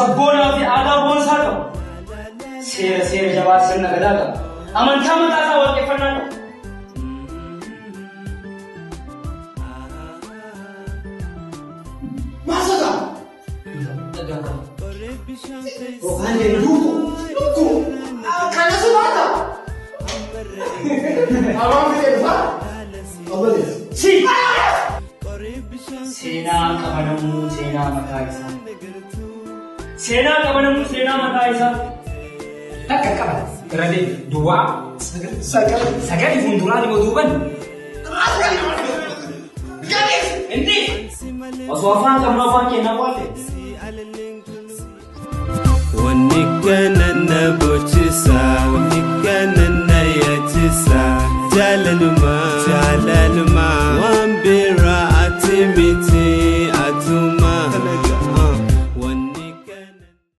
Sabboonaa fi aadaa boonsaa qaba. Seera seera jabaa sirna gadaa qaba. Amantaa mataa isaa waaqeffannaa qaba. Maal sodaa? Yookaan lukkuu lukkuu kana sodaata. Amaan fidee dhufaa? Obboleessi. Si! Seenaa qabanamuu seenaa mataa isaa. Seenaa qabanamuu seenaa mataa isaa. Takka qaba. Irra deebi. Duwwaa. Sagal. Sagali fuulduraan immoo duuban. Inni osoo afaan qabnu afaan keenyaa waalle. Wanni kana na bochisa, wanni kana na yaachisa, jaalaluma, jaalaluma.